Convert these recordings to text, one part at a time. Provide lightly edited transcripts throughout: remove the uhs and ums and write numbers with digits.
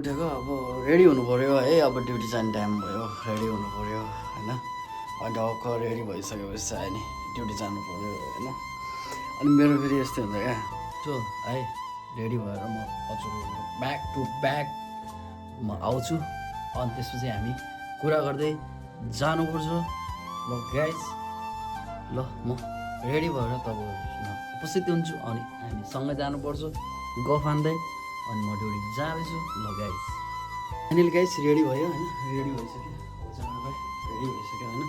उठेको अब रेडी हुनु पऱ्यो है। अब ड्युटी जाने टाइम भयो, रेडी हुनु पऱ्यो होइन। ढक्क रेडी भइसकेपछि चाहिँ नि ड्युटी जानु पऱ्यो होइन। अनि मेरो फेरि यस्तो हुन्छ क्या, सो है रेडी भएर म हजुर ब्याक टु ब्याक म आउँछु। अनि त्यसपछि हामी कुरा गर्दै जानुपर्छ। ल गाइस, ल म रेडी भएर तपाईँहरूसँग उपस्थित हुन्छु अनि हामी सँगै जानुपर्छ गफ हान्दै। अनि म ड्युटी जाँदैछु। ल गाइस, फाइनली गाइस रेडी भयो होइन, रेडी भइसक्यो, जानलाई रेडी भइसक्यो होइन।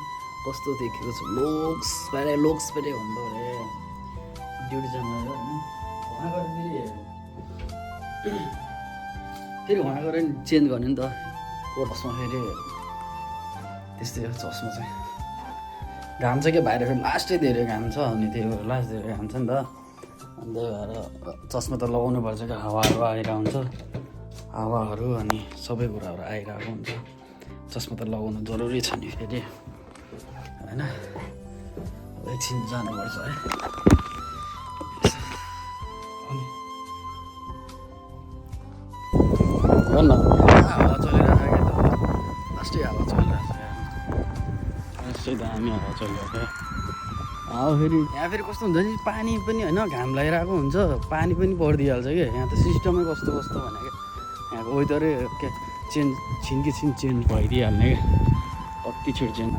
कस्तो देखेको छु, लोक्स पेरे भन्दो अरे ड्युटी जानु होइन। वहाँ गएर फेरि वहाँ गएर नि चेन्ज गर्ने नि त कोटसमा। फेरि त्यस्तै हो चस्मा चाहिँ, घाम छ क्या बाहिर, फेरि लास्टै धेरै घाम छ। अनि त्यही भएर लास्ट धेरै घाम छ नि त, अनि त्यही भएर चस्मा त लगाउनु पर्छ क्या। हावाहरू आइरहेको हुन्छ, हावाहरू अनि सबै कुराहरू आइरहेको हुन्छ। चस्मा त लगाउनु जरुरी छ नि फेरि होइन। अब एकछिन जानुपर्छ है। अनि हावा चलिरहेको क्या, त लास्टै हावा चलिरहेको छ यहाँ, लास्टै दामी हावा चलिरहेको क्या। फेरि यहाँ फेरि कस्तो हुन्छ नि, पानी पनि होइन घाम लागिरहेको हुन्छ, पानी पनि परिदिइहाल्छ क्या। यहाँ त सिस्टमै कस्तो कस्तो भने क्या, यहाँको वेदरै क्या छिनकी छिन चेन्ज भइदिइहाल्ने क्या, कति छिटो चेन्ज।